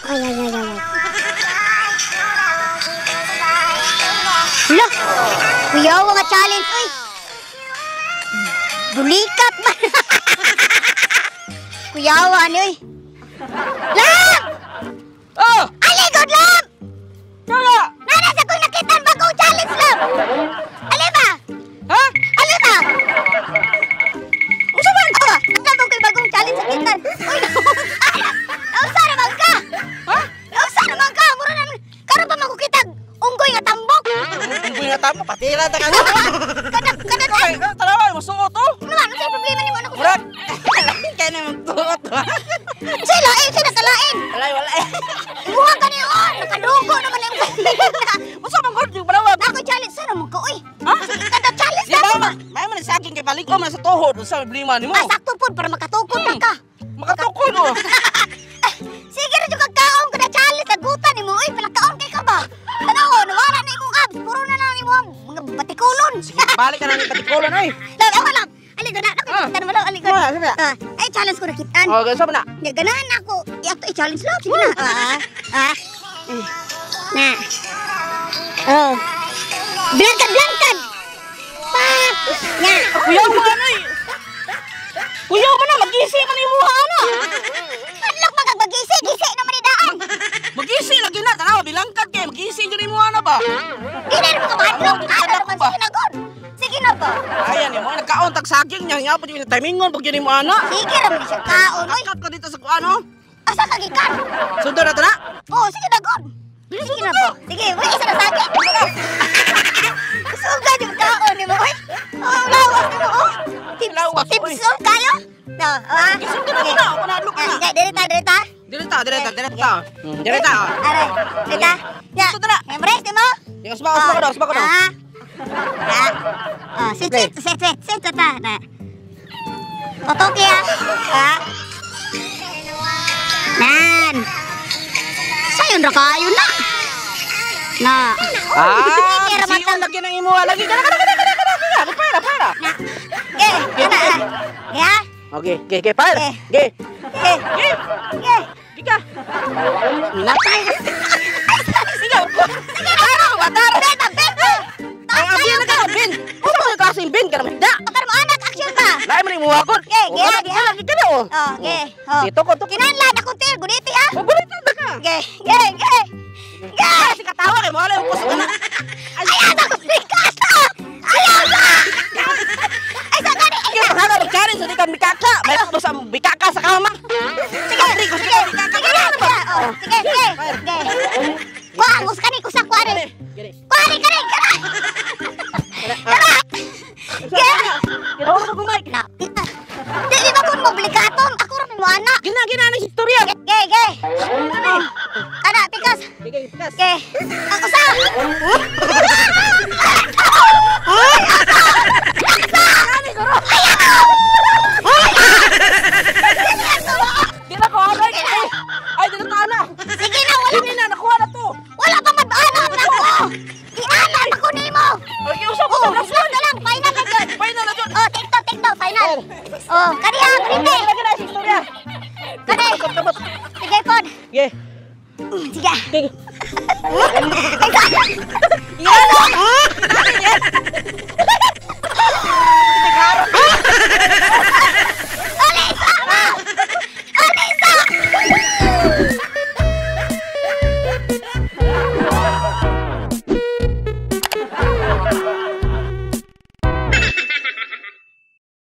Ay, ay, ay, ay. Hala! Kuyawa nga challenge, uy! Bulikat ba? Kuyawa ni, uy! Love! Oh! Aligod, love! Kaya! Nana sa kong nakitan bagong challenge, love! Ali ba? Ha? Ali ba? Unsa man? Oh, ang gagawin ko'y bagong challenge sa kitan. Uy, nausa naman ka! Ha? Nausa naman ka! Mura na, karon pa makukitag unggoy nga tambok! Unggoy nga tambok, patira ta ka na. Kada, kada, Ay, tanawa, masuot to. Ano ba? Ano sa'yo problema ni mo? Ano ko? Murag, kaya naman tuot, ha? Sa'yo lain, sa'yo nakalain. Wala, wala. Imuha ka niyo, oh! Nakadugo naman ang Unsa man gud yung panawag? Ako challenge, sana mo ka, uy! Ha? Kada challenge Di na ba ako ba? May man sa akin kay balik ko man sa tuhod, unsa may problema nimo? Ah, sakto pod para makatukod na ka. Makatukod oh. Sige ra jud kag kaon kada challenge agutan nimo, uy, palakaon kay ka ba? Tanaw, nawala na imong abs, puro na lang imong mga batikulon. Sige, balik ka na ni patikulon oy. Love, ako lang. Aligod na, ako Ah. kita naman, aligod. Ah, sige. Ah, ay challenge ko nakitaan. Oh, ganun sa na. Nya ganahan ako. Iakto i-challenge lang. Sige na. Ah, ah. Na. Oh. Blangkad, blangkad. Pa. Nya. Kuyaw mo ano eh. Kuyaw mo na, mag-isi man imo ana. Adlok magagagisi, gisi naman ni daan. Mag-isi lagi na, tanawa bilangkad kay mag-isi jud imo ana ba? Di na rin mga madlok. Ano naman, sige na, god. Sige na ba? Ayan mo nagkaon tag saging nya nga pud yung timingon pag yun mo ana. Sige ra man siya kaon, oy. Kat ko dito sa kuano. Asa ka gikan? Sundo na to na. Oh, sige na, god. Sige na ba? Sige, uy, isa na saging. Sugad yung kaon ni mo, oy. Oh, lawas ni mo, oh. Tips, Lawas, oy. tips, oh, kayo? No, ah. Sundo na to na, ako na adlok na. Ah, Dili ta, dili ta. Dili ta, dili ta, dili ta. Dili ta. Aray, dili ta. Ya. Sundo na. Embrace ni mo. Yung usba, usba ko daw, usba ko daw. Ah. Ah. Ah, sit, sit, sit, sit, sit, ta, na. Tutok ya. Ah. Nan. Sayon ra kayo na. Na. Ah, Sige, siyon ramatang. lagi ng imo lagi. Kana kana kana kana kana. Kana para para. Na. Ge, kana. Ya. Okay, okay, okay, para. Eh. Okay. Ge. Okay. Ge. Giga. Minatay. Sige. Sige na. Watar. Ben, ben. Ang abin na ka, bin. Unsa man klaseng bin ka naman da? Akar mo anak action ba? Lain man imo akon. Ge, ge, ge. Lagi ka na oh. Oh, ge. Oh. Dito ko to. Kinahanglan ako tir, guniti ha. Oh, guniti ta ka. Ge, ge, ge. Ge. Si katawa kay mo alay kusog na. Ayaw na ko sikata. Ayaw na. Ay sa gani. Sige, bahala mag-challenge sa di ka mikaka. May ko sa bikaka sa kama. Sige, sige, sige, sige na. Oh, sige, sige. Ge. Kuha, us kani kusa kuha ni. Gini. Kuha ni kani. Kara. Ge. Ginawa ko mic. Na. Di di ba kun mo obligaton? Ako ra mo anak. Gina gina na istorya. Ge, ge, ge. Ana, pikas. Sige, pikas. Ge. Ang usa. Di na ko agay. Ay, di na ta na. Sige na, wala Dili na nakuha na to. Wala pa man-anak na ako. Ianap ako nimo. Okay, usap Oh, usap. usap na lang, final na jud. Final na jud. Oh, take two, take two, final. Oh, kaniha, kaniha. Gina gina istorya. Kani. Kamot. Sige, pod. Ge. Sige. Ge. Ay, sa. Yan. Yan.